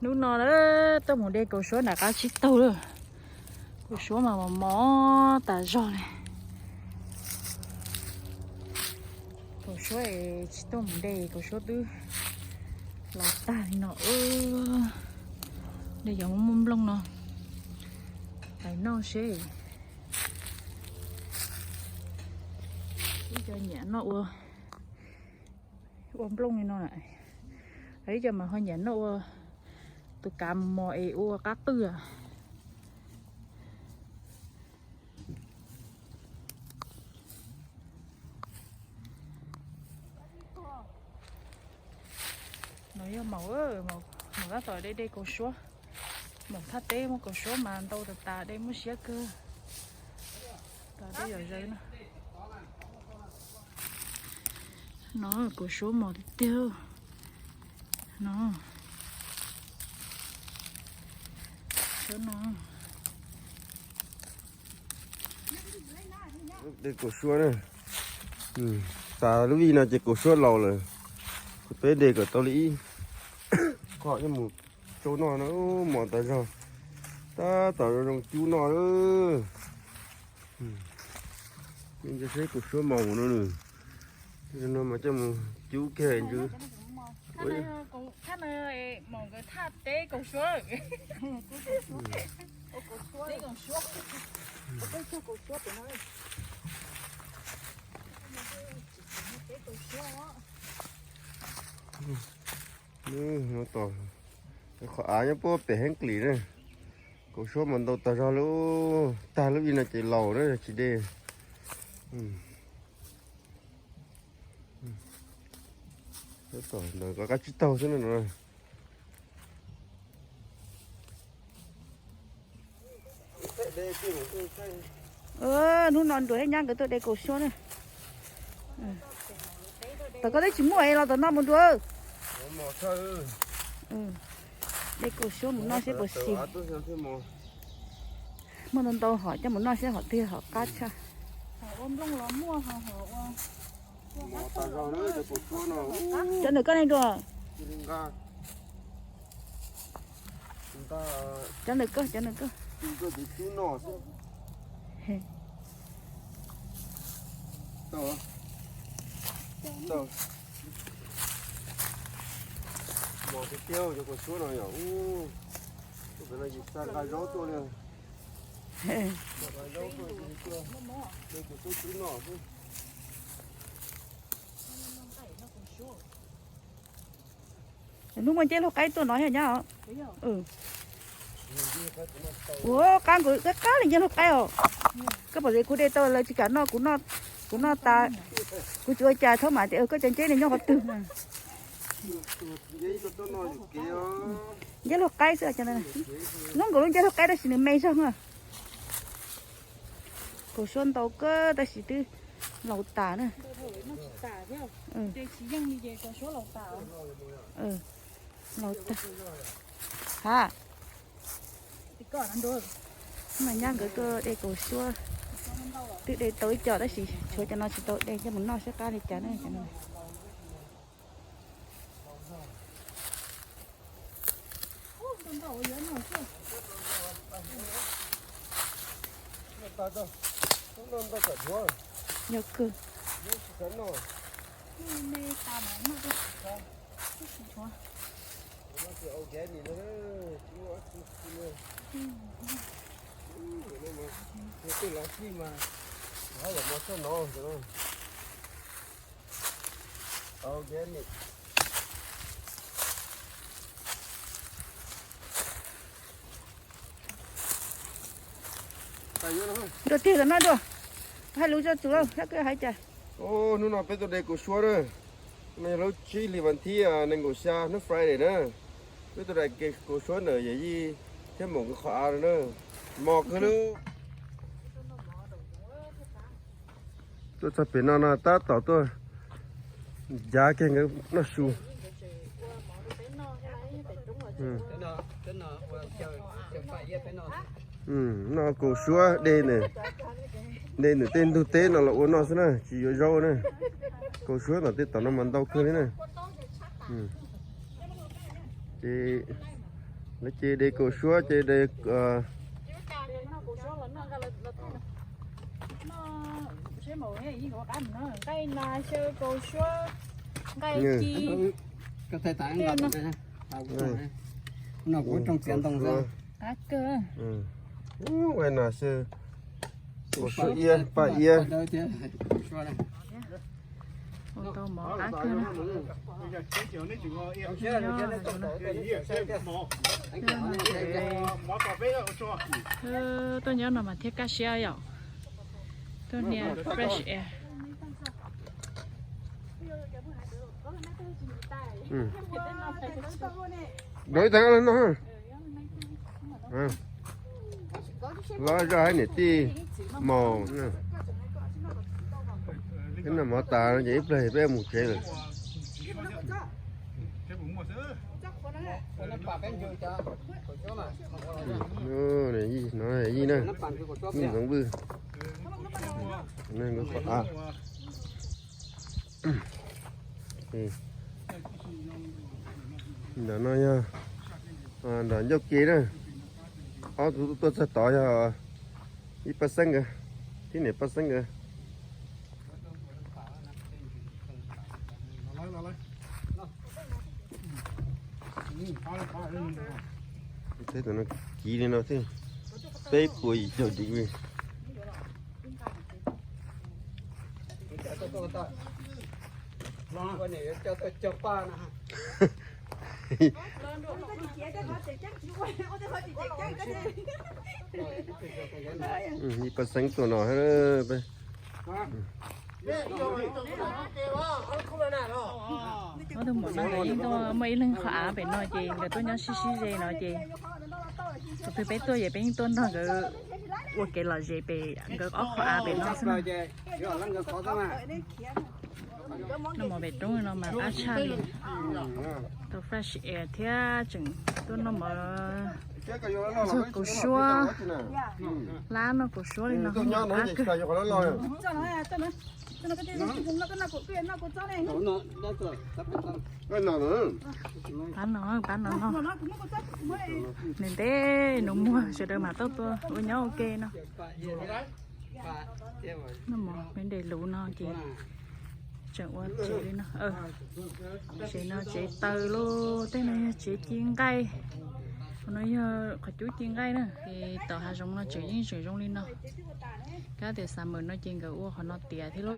Hnub no tuaj mus de kaus suab nram qab tsib taug lawm. Kaus suab mas mos mos tas zog li. Kaus suab es tsis tuaj mus de, kaus suab twb laus tag li no. De cov muaj muaj nplooj no, pais noj seb. Ib co nyiam noj ua, ua nplooj li no, ib co mas ho nyiam noj ua tus kav mos es ua qab qwj. No yog Maum, Maum tab tom de de kaus suab. Maum thaj teb muaj kaus suab mas ntau tas tas, de muaj siab kawg. Tos de yom zawv no. No kaus suab mos tiag tiag. No. Suab no. De kaus suab na. Tas lub vij no ces kaus suab laus lawm. Peb de kom tau li ib qho coj mus tsau noj na, mos tas zog. Tab tom zoo zoo cub noj lawm. Nco seb kaus suab mos no, no mas coj mus cub kiag ntsis. Tos qhov av nyob puag pem heeb klis na. Kaus suab mas ntau tag zog lawm. Tag lub vij no ces laus na, tsis de. Ntawm qab tsib taug xwb na no. Hnub no Nruas thiab Nyab nkawd tuaj de kaus suab na. Tom koj twb tsis muaj es los tom no mus Nruas. De kaus suab mus noj seb puas xis. Muaj ntau ntau hom coj mus noj seb hom twg hom qab tshaj. Cov ntawm koj ne Nruas? Cov ntawm koj, cov ntawm koj. Mos tiag tiag cov kaus suab no yom. Ub, tus pem no yus xa nqa zaub tuaj li. Xa nqa zaub tuaj li, de kaus suab cub noj xwb. Hnub muaj nceb laug qaib tuaj no yog nyab os. Ua qab nkaus, qab qab li nceb laug qaib os. Koj pom ze kuv de tau lawv tsis kam noj, kuv noj tas, kuv tsis ua cas thaub mam tias koj cov nceb ne nyob qhov twg. Nceb laug qaib xwb, zoo nkaus lub nceb laug qaib tab sis nws me zog. Kaus suab ntau kawg tab sis twb laus tas na. Laus tas. Ha. Mas nyab nkawd tuaj de kaus suab, twb de tau ib co tab sis tshuav cov no tsis tau de, coj mus noj seb qab li cas na. Yog kawg. Dua tiag los noj dua. Hais lus rau txus lauj, sab koj hais cas? Hnub no peb tuaj de kaus suab na. No yog lub tsib hlis vas thib nees nkaum xya, hnub Friday na. Peb tuaj de kaus suab ntawm yawm yij thiab maum nkawd qhov av na. Mos kawg li. Tuaj txog pem no no tab tom tuaj ncav kiag nkawd noj su. Noj kaus suab de, de ntawm tej ntug teb no los ua noj xwb na, tsis yuav zaub na. Kaus suab ntawm tej tom no mas ntau kawg li na. Ces Lawv ces de kaus suab ces de, nqaij nas, xyaw, kaus suab, nqaij ci. Kaus suab, nqaij nas, xyaw, kaus suab iab, paj iab. Ua tau mov qab kawg na. Tuaj nyob no mas thiaj kaj siab yom. Tuaj nias fresh air. Rau ib tag no. Los zoj hab niam tij maum. Peb noj mov tas no ces ib pliag peb mus tsev lawm. Yij no, yij na, yij ntxoov vwj. Nkawd qhov av. Ntawm no yog nram ncauj ke na. Ob tug tuaj txog tod yog ib pab xeeb nkawd, thiab niam pab xeeb nkawd. Teb tus no kiv li no thiab, peb puas yim caum dim li. Ib pab xeeb tuaj no. Ob tug muam no nkawd yeej tuaj muaj ib leeg qhov av pem no ces nkawd tuaj nyob sib sib ze no ces thaum twg peb tuaj ces peb yeej tuaj nrog nkawd ua kev lom zem pem nkawd ob qhov av pem no xwb. Noj mov pem roob no mas qab tshaj li. Tau fresh air thiab tseem tuaj noj mov, txog kaus suab, lab noj kaus suab li no qab kawg. Pab no, pab no no. Ntev ntev nus muag sawv daws mam tuaj ua nyob ua ke no. Noj mov me ntes luv no ces tseem ua tsev li no. Tsev no tsev taws lauj, tej no yog tsev ci nqaij, qhov no yog qhov cub ci nqaij na. Es tom hav zoov no tseem yeej tseem zoo li no. Kab tias summer no ces nkawd ua qhov no tiav thiab lauj.